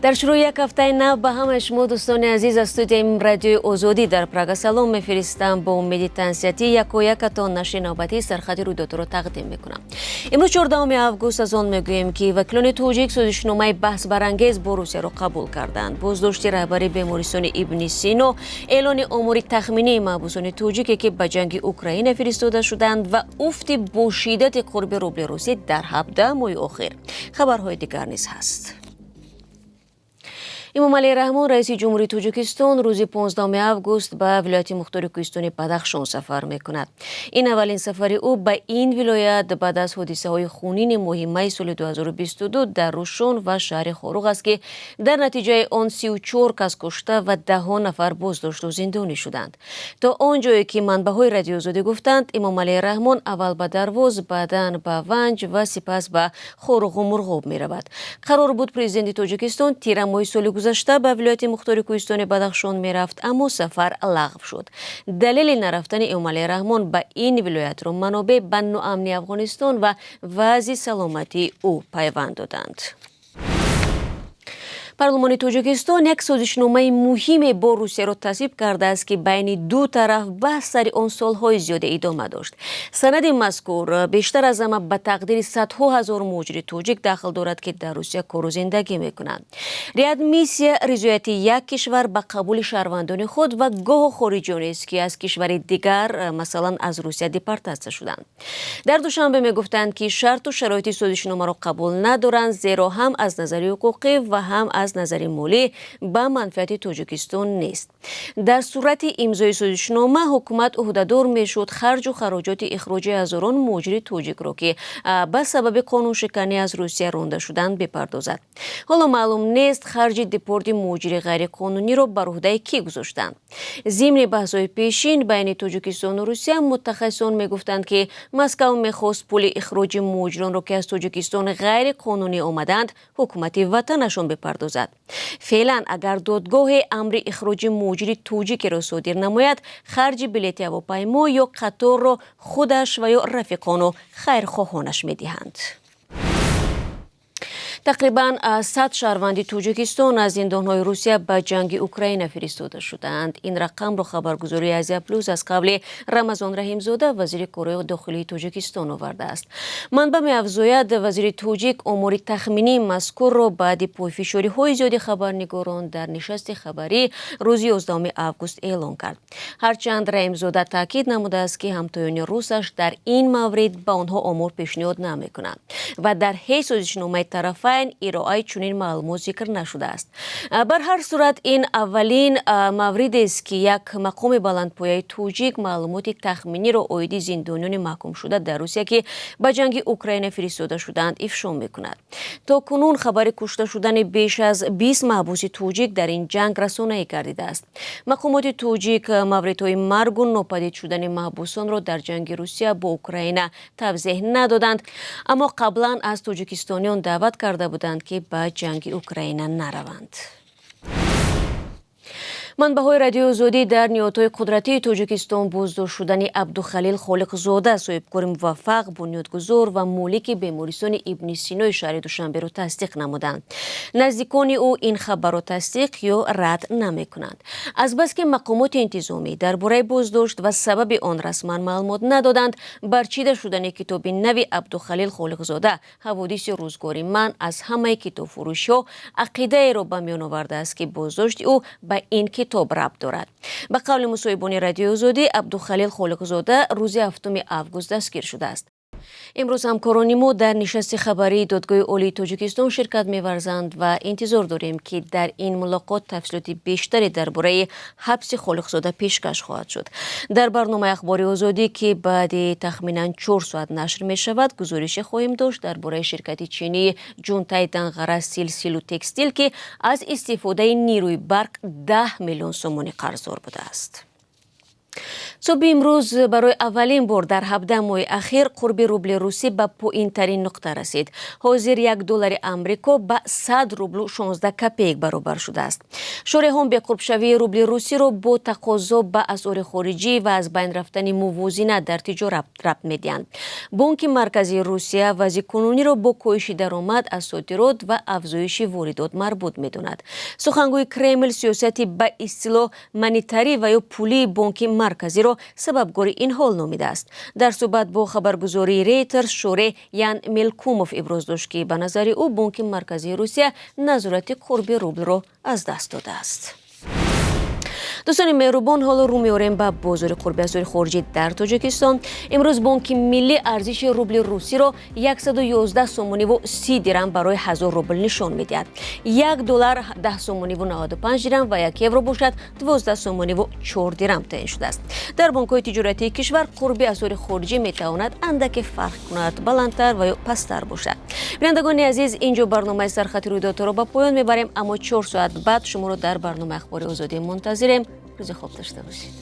Дар шурӯи як ҳафтаи нав ба ҳамаи шумо, дӯстони азиз, аз студияи Радиои Озодӣ дар Прага салом мефиристам. Бо умеди тансиҳатии якоякатон нашри навбатии Сархати рӯйдодро тақдим мекунам. Имрӯз 14 август. Аз он мегӯем, ки вакилони тоҷик созишномаи баҳсбарангез бо Русияро қабул карданд, боздошти раҳбари бемористони Ибни Сино, эълони омори тахминии маҳбусони тоҷике, ки ба ҷанги Украина фиристода шуданд, ва уфти бошиддати қурби рубли русӣ дар 17 моҳи охир. Хабарҳои дигар низ ҳаст. Эмомалӣ Раҳмон, раиси ҷумҳурии Тоҷикистон, рӯзи 15 август ба вилояти мухтори кӯҳистони Бадахшон сафар мекунад. Ин аввалин сафари ӯ ба ин вилоят баъд аз ҳодисаҳои хунини моҳи майи соли 2022 дар Рушон ва шаҳри Хоруғ аст, ки дар натиҷаи он 34 кас кушта ва даҳҳо нафар боздошту зиндонӣ шуданд. То он ҷое ки манбаъҳои Радиои Озодӣ гуфтанд, Эмомалӣ Раҳмон аввал ба Дарвоз, баъдан ба Ванҷ ва сипас ба Хоруғу Мурғоб меравад. Қарор буд президенти Тоҷикистон тирамоҳи соли гузашта ба вилояти мухтори кӯҳистони Бадахшон мерафт, аммо сафар лағв шуд. Далели нарафтани Эмомалӣ Раҳмон ба ин вилоятро манобеъ ба ноамнии Афғонистон ва вазъи саломатии ӯ пайванд доданд. Парлумони Тоҷикистон як созишномаи муҳиме бо Русияро тасвиб кардааст, ки байни ду тараф баҳс сари он солҳои зиёде идома дошт. Санади мазкур бештар аз ҳама ба тақдири садҳо ҳазор муҳоҷири тоҷик дахл дорад, ки дар Русия кору зиндагӣ мекунанд. Реадмиссия ризояти як кишвар ба қабули шаҳрвандони худ ва гоҳу хориҷиёнест, ки аз кишвари дигар, масалан аз Русия, депортатсия шуданд. Дар Душанбе мегуфтанд, ки шарту шароити созишномаро қабул надоранд, зеро ҳам аз назари ҳуқуқӣ ва ҳам аз назари молӣ ба манфиати Тоҷикистон нест. Дар сурати имзои созишнома ҳукумат ӯҳдадор мешуд харҷу хароҷоти ихроҷи ҳазорон муҳоҷири тоҷикро, ки ба сабаби қонуншиканӣ аз Русия ронда шуданд, бипардозад. Ҳоло маълум нест, харҷи депорти муҳоҷири ғайриқонуниро бар уҳдаи кӣ гузоштанд. Зимни баҳсҳои пешин байни Тоҷикистону Русия мутахассисон мегуфтанд, ки Москав мехост пули ихроҷи муҳоҷиронро, ки аз Тоҷикистон ғайриқонунӣ омаданд, ҳукумати ватанашон бипардозад. Феълан агар додгоҳе амри ихроҷи муҳоҷири тоҷикеро содир намояд, харҷи билети ҳавопаймо ё қаторро худаш ва ё рафиқону хайрхоҳонаш медиҳанд. Тақрибан 100 шаҳрванди Тоҷикистон аз зиндонҳои Русия ба ҷанги Украина фиристода шудаанд. Ин рақамро хабаргузории Азия Плюс аз қавли Рамазон Раҳимзода, вазири корҳои дохилии Тоҷикистон, овардааст. Манбаъ меафзояд, вазири тоҷик омори тахминии мазкурро баъди пойфишориҳои зиёди хабарнигорон дар нишасти хабарӣ рӯзи 11 август эълон кард. Ҳарчанд Раҳимзода таъкид намудааст, ки ҳамтоёни русаш дар ин маврид ба онҳо омор пешниҳод намекунанд ва дар ҳеҷ созишномаи тарафайн ироаи чунин маълумот зикр нашудааст. Бар ҳар сурат, ин аввалин мавридест, ки як мақоми баландпояи тоҷик маълумоти тахминиро оиди зиндониёни маҳкумшуда дар Русия, ки ба ҷанги Украина фиристода шудаанд, ифшо мекунад. То кунун хабари кушта шудани беш аз 20 маҳбуси тоҷик дар ин ҷанг расонаӣ гардидааст. Мақомоти тоҷик мавридҳои маргу нопадид шудани маҳбусонро дар ҷанги Русия бо Украина тавзеҳ надоданд, аммо қаблан аз тоҷикистониён даъват карда буданд, ки ба ҷанги Украина нараванд. Манбаъҳои Радиои Озодӣ дар ниҳодҳои қудратии Тоҷикистон боздошт шудани Абдухалил Холиқзода, соҳибкори муваффақ, бунёдгузор ва молики бемористони Ибни Синои шаҳри Душанберо тасдиқ намуданд. Наздикони ӯ ин хабарро тасдиқ ё рад намекунанд. Азбаски мақомоти интизомӣ дар бораи боздошт ва сабаби он расман маълумот надоданд, барчида шудани китоби нави Абдухалил Холиқзода «Ҳаводиси рӯзгори ман» аз ҳамаи китобфурӯшиҳо ақидаеро ба миён овардааст, ки боздошти ӯ ба ин китоб рабт дорад. Ба қавли мусоҳибони Радиои Озодӣ, Абдухалил Холиқзода рӯзи 7 август дастгир шудааст. Имрӯз ҳамкорони мо дар нишасти хабарии Додгоҳи Олии Тоҷикистон ширкат меварзанд ва интизор дорем, ки дар ин мулоқот тафсилоти бештаре дар бораи ҳабси Холиқзода пешкаш хоҳад шуд. Дар барномаи Ахбори Озодӣ, ки баъди тахминан 4 соат нашр мешавад, гузорише хоҳем дошт дар бораи ширкати чинии Ҷунтай Данғара Силсилу Текстил, ки аз истифодаи нерӯи барқ 10 миллион сомонӣ қарздор будааст. Субҳи имрӯз барои аввалин бор дар 17 моҳи ахир қурби рубли русӣ ба поинтарин нуқта расид. Ҳозир 1 доллари Амрико ба 100 рублу 16 копеек баробар шудааст. Шореҳон беқурбшавии рубли русиро бо тақозо ба асъори хориҷӣ ва аз байн рафтани мувозинат дар тиҷорат рабт медиҳанд. Бонки Марказии Русия вазъи кунуниро бо коҳиши даромад аз содирот ва афзоиши воридот марбут медонад. Сухангӯи Кремл сиёсати ба истилоҳ монетарӣ ва ё пулии Бонки Марказиро сабабгори ин ҳол номидааст. Дар суҳбат бо хабаргузории Рейтерс шореҳ Ян Мелкумов иброз дошт, ки ба назари ӯ Бонки Марказии Русия назорати қурби рублро аз даст додааст. Дӯстони меҳрубон, ҳоло рӯ меорем ба бозори қурби асъори хориҷӣ дар Тоҷикистон. Имрӯз Бонки Миллӣ арзиши рубли русиро 111 сомониву 30 дирам барои 1000 рубл нишон медиҳад. 1 доллар 10 сомониву 95 дирам ва 1 евро бошад 12 сомониву 4 дирам таъин шудааст. Дар бонкҳои тиҷоратии кишвар қурби асъори хориҷӣ метавонад андаке фарқ кунад, баландтар ва ё пасттар бошад. Бинандагони азиз, ин ҷо барномаи «Сархати рӯйдодҳоро» ба поён мебарем, аммо 4 соат баъд шуморо дар барномаи «Ахбори Озодӣ» мунтазирем. Рӯзи хуб дошта бошед.